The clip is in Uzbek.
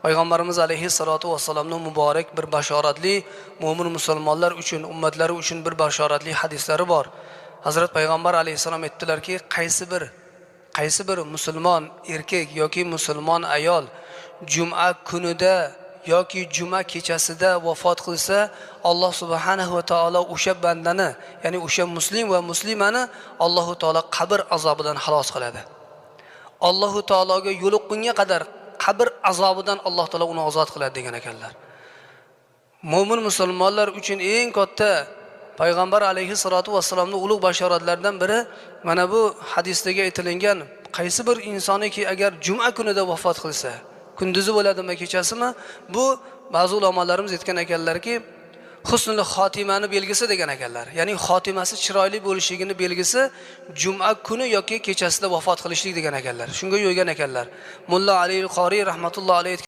Payg'ambarimiz alayhissalotu vassalomning muborak bir bashoratli mo'min musulmonlar uchun, ummatlari uchun bir bashoratli hadislari bor. Hazrat payg'ambar alayhissalom aytdilarki, qaysi bir musulmon erkak yoki musulmon ayol juma kunida yoki juma kechasida vafot qilsa, Alloh subhanahu va taolo o'sha bandani, ya'ni o'sha muslim va muslimani Allohu taolo qabr azobidan xalos qiladi. Allohu taologa yo'liqqunga qadar qabr azobidan Alloh taolo uni ozod qiladi degan ekanlar. Mo'min musulmonlar uchun eng katta payg'ambar alayhissalotu vassalomning ulug' bashoratlaridan biri mana bu hadisdagi aytilingan, qaysi bir insoniki agar juma kunida vafot qilsa, kunduzi bo'ladimi, kechasimi, bu ba'zi ulamolarimiz aytgan ekanlarki, husnul xotimani belgisi degan ekanlar. Ya'ni xotimasi chiroyli bo'lishligini belgisi juma kuni yoki kechasida vafot qilishlik degan ekanlar. Shunga yo'ygan ekanlar. Mulla Ali Qoriy rahmatullohi alayhi.